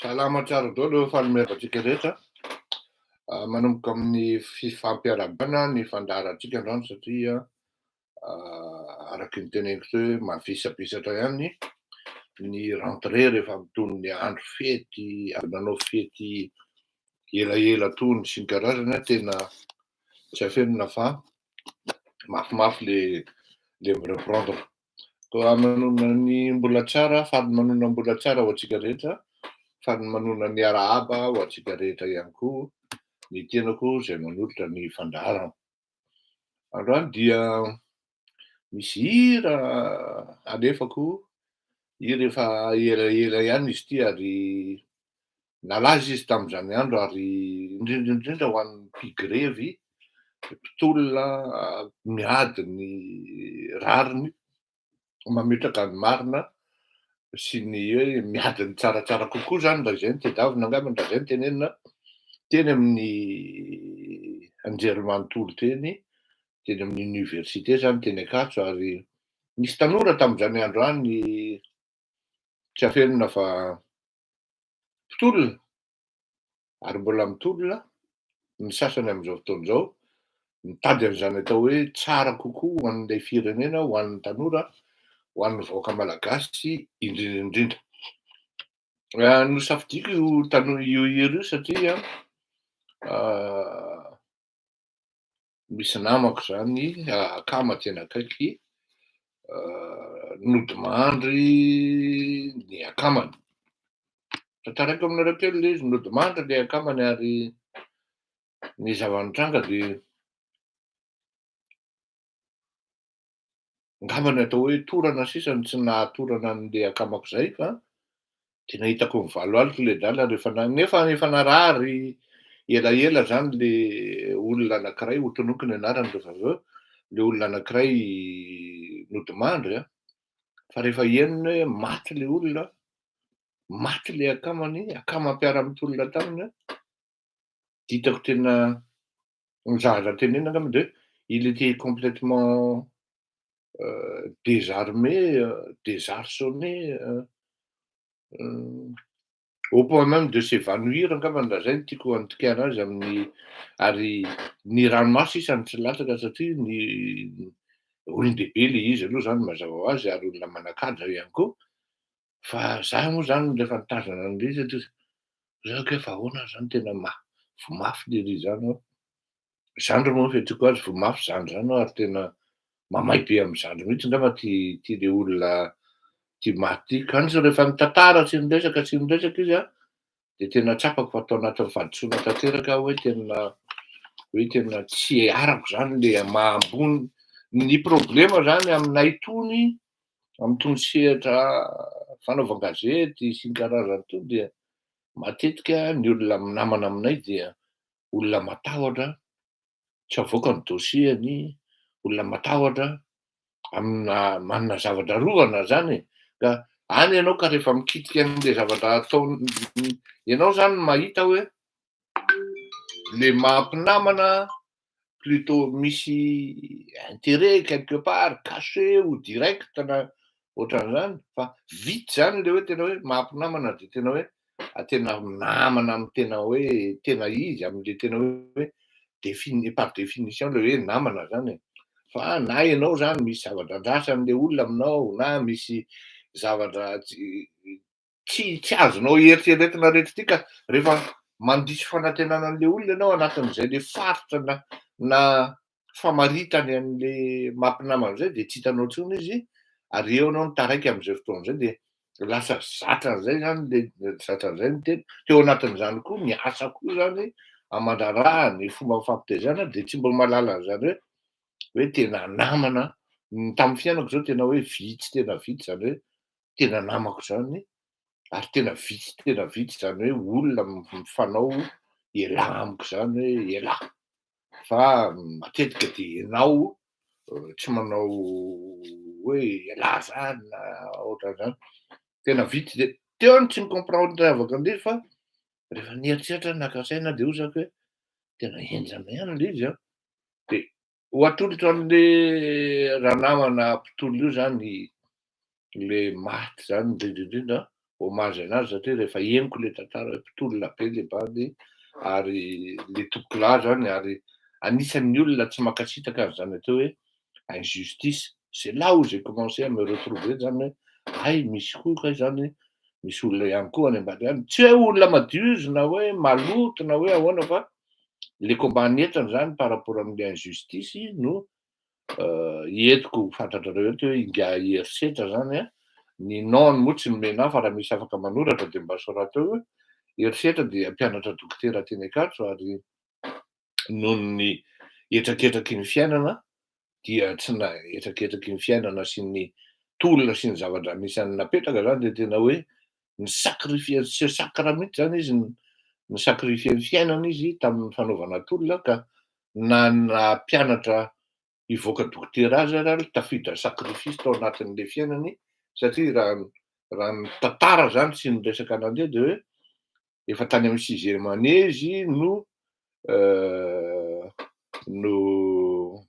Salama tsara daholo fanomezantsika rehetra. Manomboka amin'ny fifampiarahabana ny fandaharantsika androany satria araky ny teneniko teo hoe mavesabesatra ihany ny rentrée rehefa mitony ny andro fety, avy nanao fety elaela tony sy ny karazany, tena tsy afenina fa mafimafy le mi-reprendre. Koa manonona ny mbola tsara, faly manonona mbola tsara ho antsika rehetra, faly manonona ny arahaba ho antsika rehetra ihany koa ny tenako izay manolotra ny fandaharana. Androany dia misy hira alefako, hira efa elaela ihany izy ity ary nalaza izy tamin'izany andro ary indrindra indrindra ho an'ny mpigrevy, mpitolona miady ny rariny, mametraka ny marina sy ny hoe miady ny tsaratsara kokoa zany raha izay no tadiavina angambany, raha izay no tenenina, teny amin'ny anjerimanontolo teny, teny amin'ny université zany teny Ankatso ary nisy tanora tamin'izany andro any tsy afenina fa mpitolona ary mbola mitolona ny sasany amin'izao fotoana izao, mitady an'izany atao hoe tsara kokoa ho an'ilay firenena, ho an'ny tanora, ho an'ny vahoaka malagasy indrindra indrindra. Nosafidiako io tano- io hira io satria misy namako zany akama tena akaiky nodimandry ny akamany. Tantaraiko aminareo kely le izy, nodimandry le akamany ary ny zava-nitranga de angamba ny atao hoe torana sisa no tsy nahatorana an'le akamako zay fa tena hitako nivaloaloka le dala rehefa na- nefa efa narary elaela zany le olona anankiray, ho tononiko ny anarany rehefa avy eo, le olona anankiray nodimandry an, fa rehefa henony hoe maty le olona, maty le akamany, akama mpiara-mitolona taminy an, de hitako tena ny zavatra tenenina angamba de hoe il était complètement désarmé, désarçonné, au point même de s'évanouir angambany raha zay no tiako andikana azy amin'ny ary ny ranomaso isany tsy latsaka satria ny olon-dehibe le izy aloha zany mazava ho azy ary olona manan-kaja ihany koa, fa za moa zany rehefa nitazana an'le izy de zako hoe fa ahoana zany tena voa mafy le ry zany aho, zandry moa ny fiantsoako azy, voa mafy zandry zany aho ary tena mamay be amy zandry mihitsy angamba ty le olona ty maty ty, kanjo rehefa nitantara sy niresaka sy niresaka izy an, de tena tsapako fa atao anatin'ny fahadisoana tanteraka aho hoe tena tsy arako zany le maha ambony ny problema zany aminay tony, amin'itony sehatra fanaovan-gazety sy ny karazany tony, dia matetika ny olona minamana aminay dia olona matahotra tsy avoaka ny dossier-ny, olona matahotra amina manana zavatra arovana zany e, ka any ianao ka rehefa mikitika an'le zavatra ataony ianao zany mahita hoe le mahampinamana plutôt misy intérêt quelque part caché ou direct na ohatran'izany, fa vitsy zany le hoe tena hoe mahampinamana de tena hoe tena namana amy tena hoe tena izy am'le tena hoe défini par définition le hoe namana zany e, fa na ianao zany misy zavatra andrasan'le olona aminao na misy zavatra tsy azonao eritreretina rehetra ty, ka rehefa mandiso fanantenana an'le olona ianao anatin'izay le faritra na famaritany an'le mampinamana zay, de tsy hitanao intsony izy ary eo anao mitaraiky am'izay fotoana zay, de lasa zatra an'izay zany le zatra an'izay ny tena teo anatin'izany koa ny asa koa zany aman-draharaha ny fomba mifampitaizana, de tsy mba mahalala an'izany hoe tena namana ny tamin'ny fiainako zao, tena hoe vitsy, tena vitsy zany hoe tena namako zany ary tena vitsy, tena vitsy zany hoe olona mifanao elahy amiko zany hoe elahy, fa matetika de ianao tsy manao hoe elahy zany na ohatran'izany, tena vitsy, de teo any tsy ni-comprendre avaka an'le izy, fa rehefa nieritreritra naka saina de hoy zako hoe tena henjana ihany le izy an, de ho atolotra an'le raha namana mpitolona io zany le maty zany indrindra indrindra. hommage anazy satria rehefa henoko le tantara hoe mpitolona be le bandy ary le tompokolahy zany ary anisan'ny olona tsy mankasitraka an'izany atao hoe injustice. C'est là où j'ai commencé à me retrouver zany hoe hay misy koa kay zany, misy olona ihany koa any ambany any, tsy hoe olona madio izy na hoe maloto na hoe ahoana, fa le combat nientiny zany par rapport am'le injustice no entiko fantatrareo eto hoe ingahy Herisetra zany a. Ny nom-ny moa tsy nomena fa raha misy afaka manoratra de mba sorato eo hoe Herisetra dia mpianatra dokotera teny Ankatso, ary noho ny hetraketraky ny fiainana dia tsy na hetraketraky ny fiainana sy ny tolona sy ny zavatra anisan'ny napetraka zany, de tena hoe ny sacrifier, se sacre mihitsy zany izy, ny sacrifier ny fiainana izy tamin'ny fanaovana tolona, ka na nampianatra hivoaka dokotera azy ary tafiditra sacrifice tao anatin'le fiainany, satria raha ny tantara zany sy ny resaka nandeha de hoe efa tany amin'ny sixième année izy no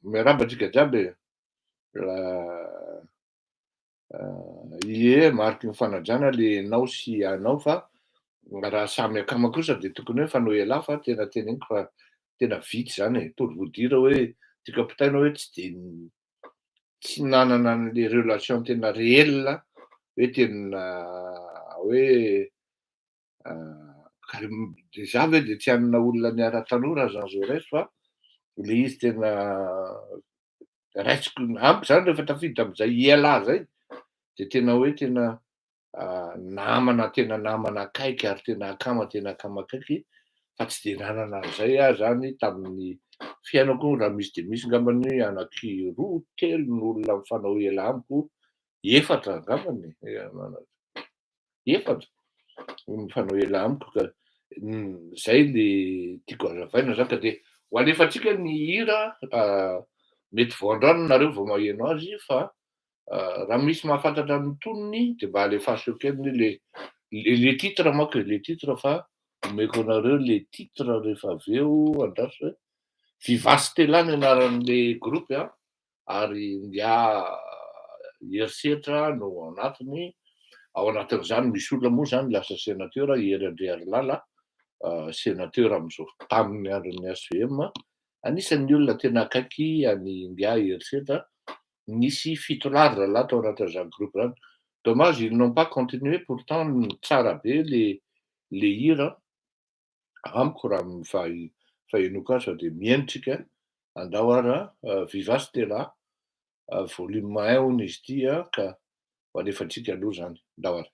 miarahaba antsika jiaby e. Ie, mariky ny fanajana le anao sy anao, fa raha samy akama kosa de tokony hoe fanao ialahy, fa tena teneniko fa tena vitsy zany e. Pour vous dire hoe tiako ampitaina hoe tsy de tsy nanana an'le relation tena réel, hoe tena hoe de za ve de tsy hanana olona niara-tanora Jean Jaurès, fa le izy tena raisiko amiko zany rehefa tafiditra am'izay ialahy zay de tena hoe tena namana, tena namana akaiky ary tena akama, tena akama akaiky, fa tsy de nanana an'izay aho zany tamin'ny fiainako. Raha misy de misy angambany anaky roa telo ny olona mifanao ela amiko, efatra angambany, efatra mifanao ela amiko, ka zay le tiako azavaina zany. Ka de ho alefatsika ny hira, mety vao androany nareo vao maheno azy, fa raha misy mahafantatra ny tonony de mba alefaso eo kely le titre manko e, le titre, fa omeko anareo le titre rehefa avy eo. Andraso hoe Viva Stella ny anaran'le groupe a, ary ingahy Herisetra no anatiny ao anatin'izany. Misy olona moa zany lasa sénateur, Hery Andriarilala, sénateur am'izao, tamin'ny andron'ny HVM, anisan'ny olona tena akaiky any ingahy Herisetra. Nisy fito lahy zalahy tao anatin'izany groupe zany. Dommage, ils n'ont pas continué, pourtant tsara be le hira amiko raha fahenoako azy, fa de mihaino andao ara. Viva Stella volume 1 hono izy ity a, ka ho alefatsika aloha zany, ndao ary.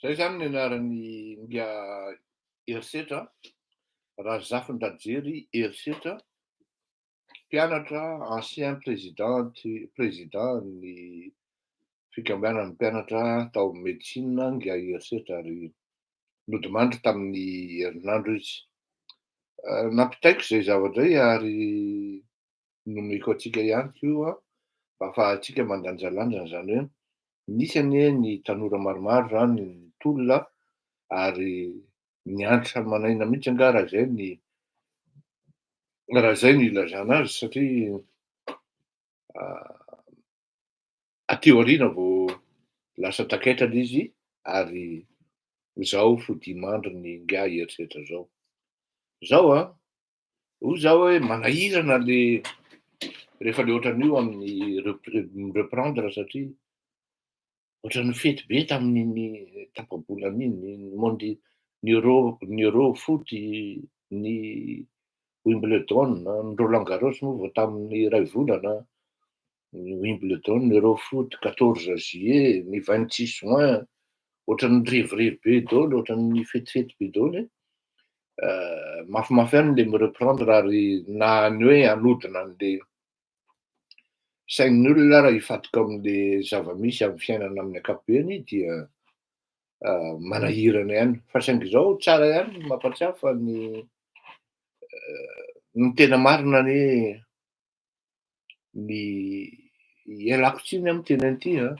Zay zany ny anaran'ny ingahy Herisetra, Razafindrajery Herisetra, mpianatra, ancien président président ny fikambanan'ny mpianatra tao amin'ny médecine ingahy Herisetra ary nodimandry tamin'ny herinandro izy. Nampitaiko izay zavatra izay ary nomeko antsika ihany koa mba ahafahantsika mandanjalanja an'izany hoe nisy anie ny tanora maromaro izany nitolona ary niantra aman'aina mihitsy angaha raha izay ny raha izay no ilazana azy satria aty aoriana vao lasa takaitra ilay izy ary izao fodimandry ny ingahy herisetra izao. Izao an, hoy za hoe manahirana le rehefa le ohatran'io amin'ny mi-reprendre satria ohatran'ny fety be tamin'iny tapa-bolana iny, ny mondi- ny euro ny euro foot, ny Wimbledon, ny Roland Garros moa vao tamin'ny iray volana, ny Wimbledon, ny euro foot 14 juillet, ny 26 juin, ohatran'ny revirevy be daholo, ohatran'ny fetifety be daholo e. Mafimafy ihany le mi-reprendre ary na ny hoe hanodina an'le sain'ny olona raha hifantoka amin'le zava-misy amin'ny fiainana amin'ny ankapobeny dia manahirana ihany. Fa saingy izao tsara ihany ny mampatsiahy fa ny ny tena marina anie ny ialako tsiny aho miteny an'ity an,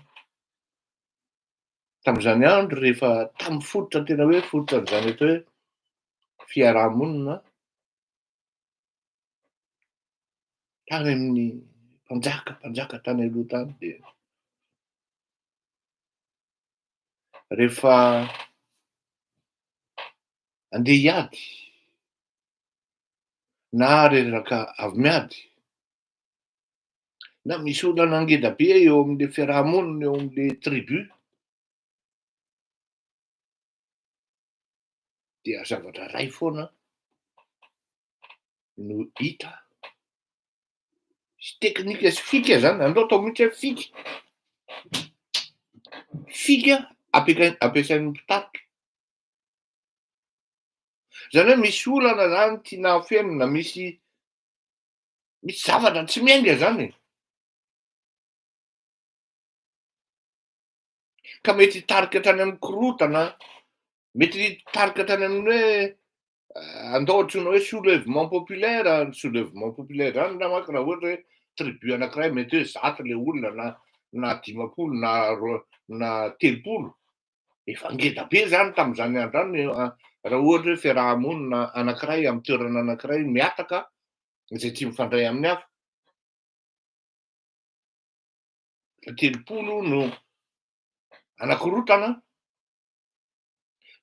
tamin'izany andro rehefa tamin'ny fototra tena hoe fototra an'izany atao hoe fiaraha-monina tany amin'ny mpanjaka mpanjaka tany aloha tany dia rehefa andeha hiady na reraka avy miady na misy olana ngeda be eo amin'le fiaraha-monina eo amin'le tribu dia zavatra ray foana no hita sy teknika sy fika zany, andao atao mihitsy hoe fika, fika ampiasain'ny mpitarika. Zany hoe misy olana zany tiana hafenina, misy misy zavatra tsy miainga zany e. Ka mety hitarika hatrany amin'ny korontana, mety hitarika hatrany amin'ny hoe andao antsoina hoe soulèvement populaire, ny soulèvement populaire zany na manko raha ohatra hoe tribu anankiray mety hoe 100 le olona na na 50 na roa na 30, efa ngeda be zany tamin'izany andro zany raha ohatra hoe fiaraha-monina anankiray amin'ny toerana anankiray mihataka izay tsy mifandray amin'ny hafa. 30 no anakorontana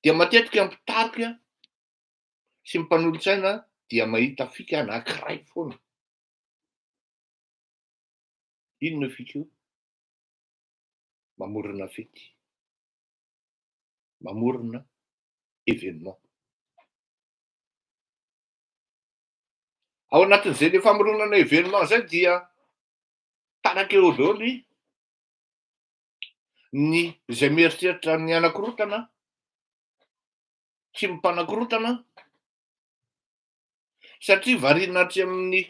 dia matetika ny mpitarika sy ny mpanolotsaina dia mahita fika anankiray foana. Inona io fika io? Mamorona fety, mamorona événement. Ao anatin'izay le famoronana événement zay dia taraka eo daholo Ny izay mieritreritra ny hanakorotana sy ny mpanakorotana satria variana atsy amin'ny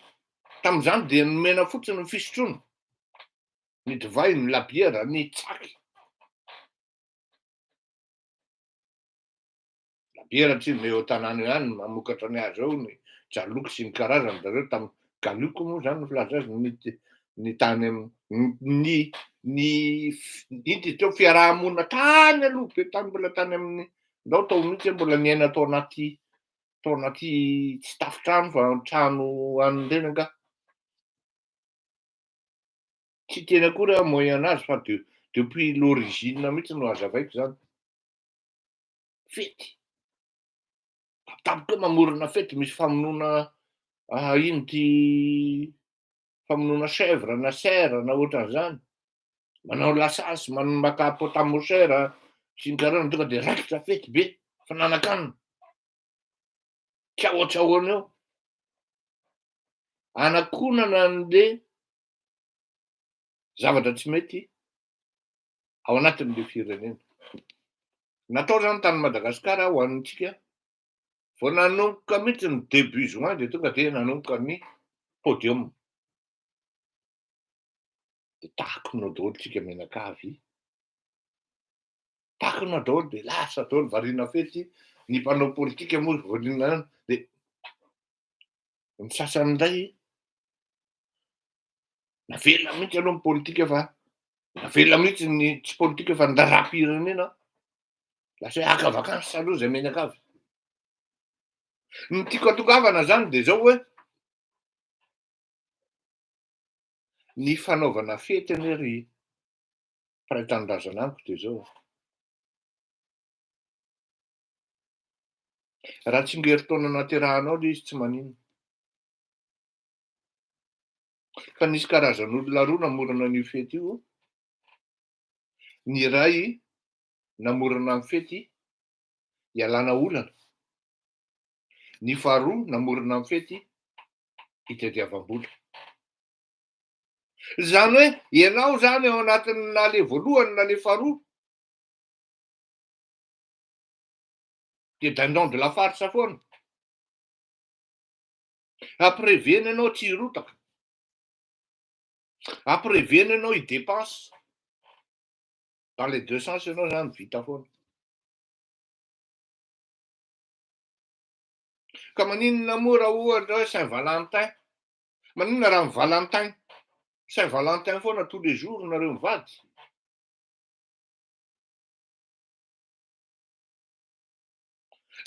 tamin'izany dia nomena fotsiny ny fisotroana, ny divay, ny labiera, ny tsaky. Labiera tsinona eo an-tanàna eo ihany no mamokatra ny azy ao, ny jaloky sy ny karazany zareo tam galoky moa zany no filaza azy ny ny tany ny ny inona izy teo fiaraha-monina tany aloha be tany mbola tany amin'ny ndao tao mihitsy mbola niaina tao anaty tao anaty tsy tafon-trano fa trano an'ireny angaha. Tsy hiteny akory aho moyen age fa de depuis l'origine mihitsy no hazavaiko zany. Fety. Tampotampoka eo mamorona fety misy famonoana ino ty famonoana chèvre na cerf na ohatran'izany. Manao lasasy, maka pota-mosera sy ny karazany tonga de raikitra fety be, fananan-kanina. Tsy ahoatsahoana eo. Anakonana an'le zavatra tsy mety ao anatin'le firenena. Natao zany tany Madagasikara ho antsika, vao nanomboka mihitsy ny début juin de tonga de nanomboka ny podium. De takona ao daholo tsika mianakavy, takona daholo de lasa daholo variana fety, ny mpanao politika moa variana de ny sasany indray navela mihitsy aloha ny politika fa navela mihitsy ny tsy politika fa ny raharaham-pirenena, lasa hoe haka vakansy aloha zay mianakavy. Ny tiako hatongavana zany de zao hoe ny fanaovana fety anie ry mpiray tanindrazana amiko de zao, raha tsingerin-taona naterahanao le izy tsy maninona. Fa nisy karazan'olona roa namorona an'io fety io, ny iray namorona ny fety hialana olana, ny faharoa namorona ny fety hitadiavam-bola. Izany hoe ianao izany ao anatin'ny na le voalohany na le faharoa dia dindon de la farce foana. Ampirevena ianao tsy hirotaka. Ampirevena ianao hi-dépense. Dans les deux sens ianao zany vita foana. Ka maninona moa raha ohatra hoe Saint Valentin? Maninona raha ny Valentin? Saint Valentin foana tous les jours nareo mivady?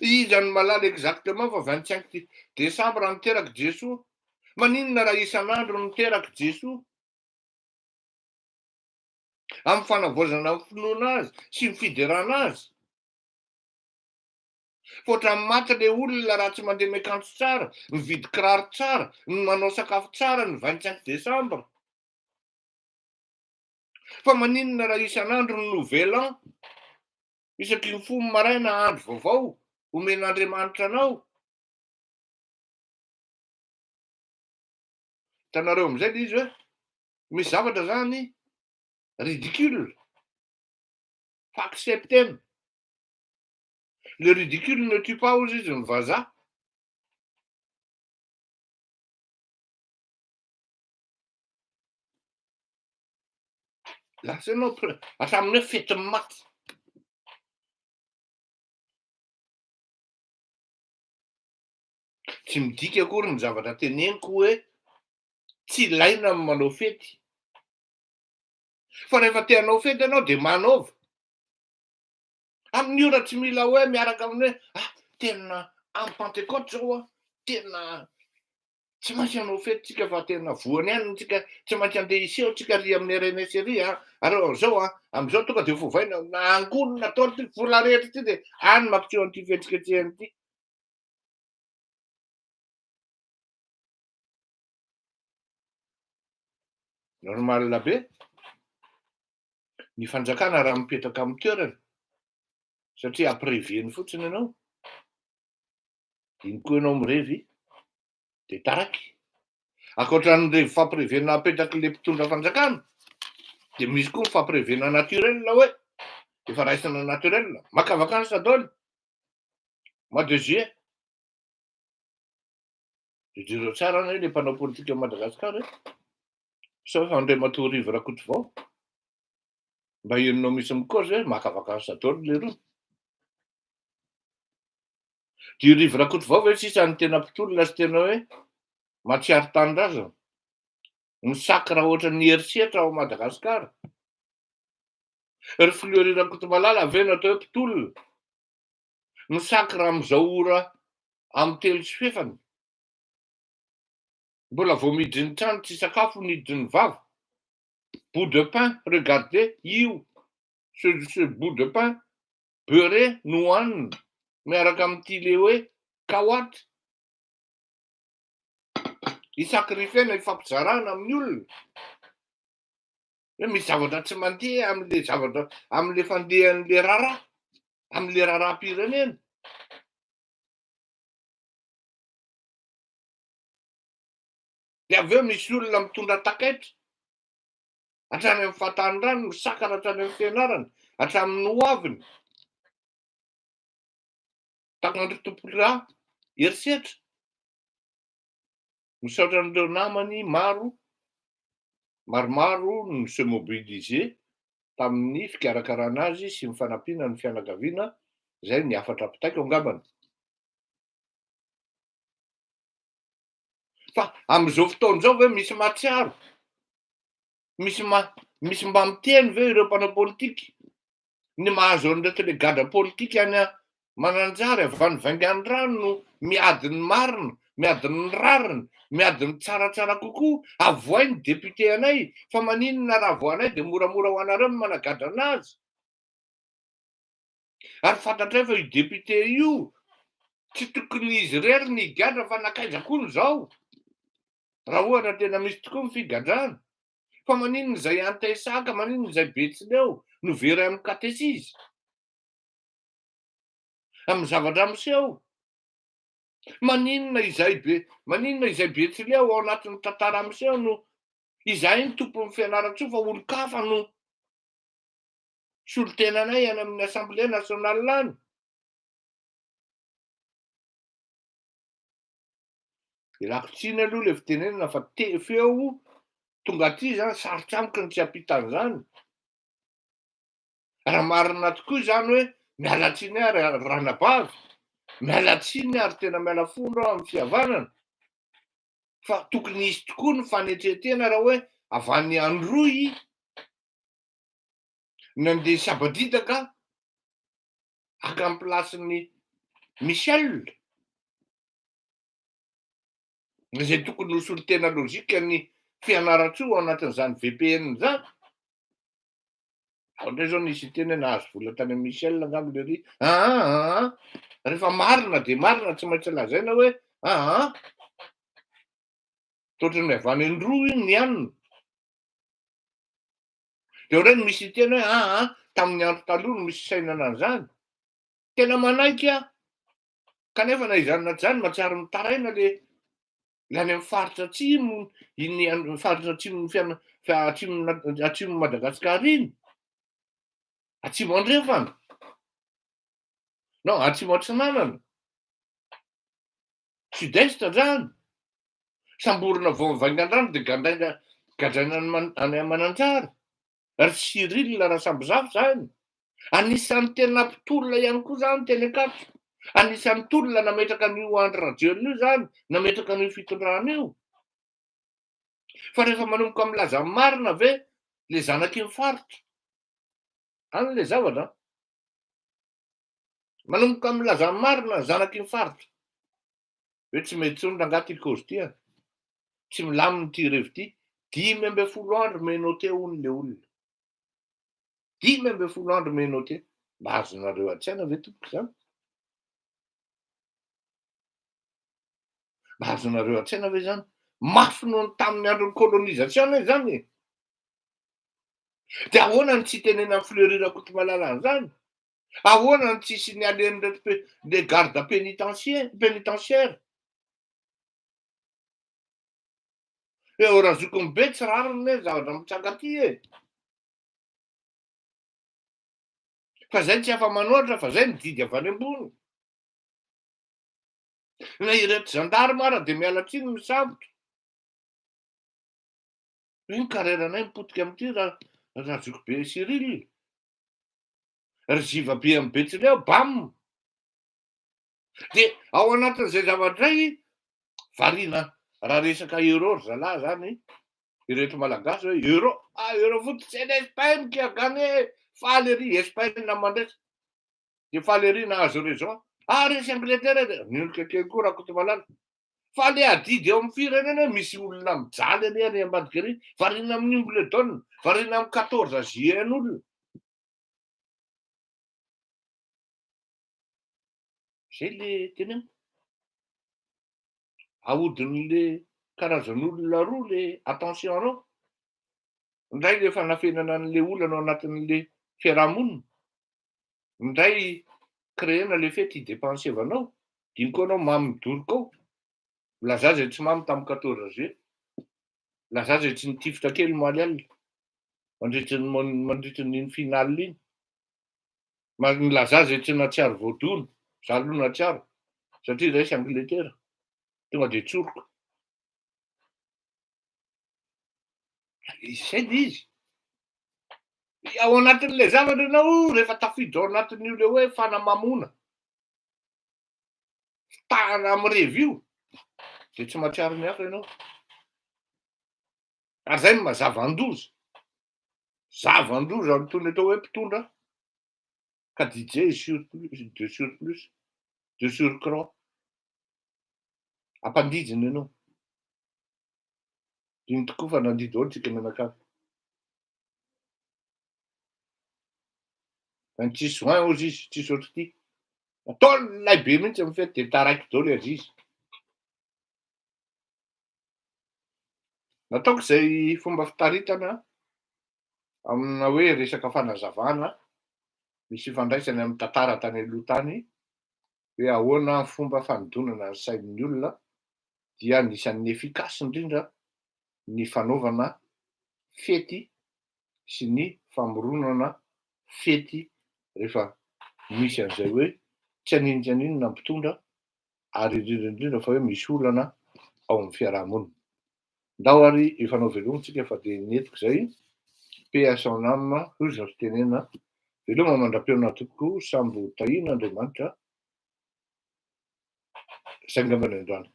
Iza no mahalala exactement fa 25 décembre no terak'i Jesoa? Maninona raha isan'andro no terak'i Jesoa? Amin'ny fanavaozana ny finoana azy sy ny fiderana azy. Fa ohatran'ny maty le olona raha tsy mandeha miakanjo tsara, mividy kiraro tsara, manao sakafo tsara ny 25 décembre. Fa maninona raha isan'andro ny nouvel an? Isaky ny fony maraina andro vaovao omen'Andriamanitra anao. Hitanareo amin'izay le izy hoe misy zavatra zany ridicule fa accepter-na. Le ridicule ne tue pas hozy izy ny vazaha. Lasa ianao hatramin'ny hoe fetin'ny maty. Tsy midika akory ny zavatra teneniko hoe tsy ilaina ny manao fety. Fa rehefa te hanao fety ianao dia manaova. Amin'ny ora tsy mila hoe miaraka amin'ny hoe ah tena amin'ny Pentecote zao aho, tena Tsy maintsy hanao fety tsika fa tena voany ihany tsika, tsy maintsy andeha hiseho tsika ry amin'ny RNS ry a, ary zao a, amizao tonga de vovaina na angonina daholo ty vola rehetra ty de any mampiseho an'ity fihetsiketsehana ity. Normal be ny fanjakana raha mipetraka amin'ny toerany satria ampireviany fotsiny ianao. Iny koa ianao mirevy dia taraiky. Ankoatran'ny revy fampirevena apetrak'ilay mpitondra fanjakana, De misy koa ny fampirevena naturel hoe efa raisina naturel, maka vacances daholo mois de juillet. De jereo tsara anie le mpanao politika Madagasikara e, sauf Andriamatoa Rivo Rakotovao, mba henonao misy mikozy hoe maka vacances daholo leroa. De Rivo Rakotovao ve sisa ny tena mpitolona sy tena hoe mahatsiaro tanindrazana, misacre ohatra ny herisetra ao Madagasikara? Ry Fleury Rakotomalala ve no atao hoe mpitolona, misacre am'izao ora amy telo sy fefany, mbola vao midry ny trano, tsy sakafo niditry ny vava, bout de pain, regardez io, ce bout de pain beurré no hohanina miaraka amin'ity le hoe kahoaty, isacrifiena, ifampizarana amin'ny olona hoe misy zavatra tsy mandeha am'le zavatra, am'le fandehan'le raharaha, am'le raharaham-pirenena. De avy eo misy olona mitondra takaitra hatrany amin'ny fahatanirano, misakana hatrany amin'ny fianarana, hatramin'ny hoaviny. Takandry tompolahy herisetra. Misaotra an'ireo namany maro maromaro no se mobiliser tamin'ny fikarakarana azy sy ny fanampiana ny fianakaviana, zay ny hafatra ampitaiko angambany. Fa am'izao fotoana izao ve misy mahatsiaro? Misy misy mba miteny ve ireo mpanao politika ny mahazo an'ireto le gadra politika any Mananjary avy any Vaingandrano no miady ny marina, miady ny rariny, miady ny tsaratsara kokoa? Avoay ny député anay, fa maninona raha avoanay de moramora ho anareo ny managadra anazy? Ary fantatray fa io député io tsy tokony izy irery ny higadra fa nankaiza koa ny zao, raha ohatra tena misy tokoa ny figadrana. Fa maninona izay Antesaka, maninona izay Betsileo no very amin'ny katesizy amin'ny zavatra miseho? Maninona izay be, maninona izay Betsileo ao anatin'ny tantara miseho no izahay ny tompon'ny Fianarantsoa fa olon-kafa no solontenanay any amin'ny Assemblée nationale any? Ialako tsiny aloha le fitenenana fa te feo tonga aty zany sarotra amiko ny tsy hampita an'izany. Raha marina tokoa izany hoe miala tsiny aho ry ranabavy, miala tsiny ary tena miala fondro aho amin'ny fihavanana, fa tokony hisy tokoa ny fanetren-tena raha hoe avy any Androy nandeha sabadidaka haka ny place-n'i Michel, izay tokony ho solontena logique ny Fianarantsoa ao anatin'izany VPN izany. Ao indray zao nisy niteny hoe nahazo vola tany amin'i Michel angamba lery. Aa aa, rehefa marina dia marina, tsy maintsy lazaina hoe aa. Toa ohatran'ny avy any Androy iny ny hanina. Dia ao indray no misy niteny hoe aa, tamin'ny andro taloha no misy fisainana an'izany. Tena manaiky aho. Kanefa na izany na tsy izany, mahatsiaro mitaraina le le any amin'ny faritra atsimo, iny any faritra atsimon'ny fiana- atsimona atsimon'i Madagasikara iny, atsimo andrefana, non, atsimo atsinanana, sud-est zany, samborina vao mivaingan-drano de gandraina gadraina any Man- any Mananjary. Ry Cyril Rasambozafy zany, anisan'ny tena mpitolona ihany koa zany teny Ankatso, anisan'ny tolona nametraka an'io Andry Rajoelina io zany, nametraka an'io fitondrana io. Fa rehefa manomboka milaza ny marina ve le zanaky ny faritra, any le zavatra an, manomboka milaza ny marina ny zanaky ny faritra, hoe tsy mety intsony rangahy ty cause ty an, tsy milamina ity revy ity, 15 andro menote hono le olona, 15 andro menote, mba azonareo an-tsaina ve tompoko izany? Mba azonareo an-tsaina ve izany? Mafy noho ny tamin'ny andron'ny colonisation anie izany e! Dia ahoana no tsy itenenan'i Fleury Rakotomalala an'izany? Ahoana no tsy signaler-n'ireto les gardes pénitentiaires, pénitentiaires? Eo Razokiny be tsy rariny ne zavatra mitranga aty e. Fa zay tsy afa-manoatra fa zay ny didy avy any ambony. Na ireto gendarme ara de miala tsiny misambotra. Hoe ny carrière-nay mipotika amin'ity raha Razokibe Cyril. Ry ziva be amin'ny Betsileo, bam! De ao anatin'izay zavatra izay, variana raha resaka euro ry zalahy zany, ireto Malagasy hoe euro, ah euro foot, c'est l'Espagne qui a gagné, faly ery Espagne mandresy, de faly ery nahazo raison, ah resy Angleterre, de miondrika kely koa Rakotomalala. Fa le adidy eo amin'ny firenena hoe misy olona mijaly anie ary ambadika ery, variana amin'ny Wimbledon, variana amin'ny 14 juillet an'olona. Zay le teneniko. Ahodin'le karazan'olona roa le attention reo. Ndray le fanafenana an'le olana ao anatin'le fiarahamonina, ndray créena le fety hidepensevanao, dimy koa anao mamy midoroka ao. Milazà zay tsy mamy tamin'ny 14 juillet. Milazà zay tsy nitifitra kely omaly alina mandritry ny mandritry ny iny finale iny. Milazà zay tsy nahatsiaro voadona, za aloha nahatsiaro satria resy Angletera, tonga de tsoriko. Izay le izy. Ao anatin'ilay zavatra ianao rehefa tafiditra ao anatin'io le hoe fanamamoana, fitahana amin'ny revy io, de tsy mahatsiaro ny hafa ianao. Ary zay no maha zava-doza. Zava-doza ny tony atao hoe mpitondra ka DJ surplus, de surplus, de surcroît. Ampandijina ianao. Iny tokoa fa nandidy daholo tsika mianakavy. 26 juin hozy izy, tsisy ohatr'ity. Atao lay be mihitsy amin'ny fety dia taraiky daholo azy izy. Nataoko izay fomba fitaritana amina hoe resaka fanazavana misy ifandraisany amin'ny tantara tany aloha tany hoe ahoana ny fomba fanodonana ny sain'ny olona dia anisan'ny efficace indrindra ny fanaovana fety sy ny famoronana fety rehefa misy an'izay hoe tsy haninona tsy haninona ny mpitondra ary indrindra indrindra fa hoe misy olana ao amin'ny fiaraha-monina. Ndao ary hifanao veloma tsika fa dia nentiko izay, paix à son âme, hoy izao fitenena, veloma mandra-pihaona tompoko, sambo tahian'Andriamanitra, izay angamba ny androany.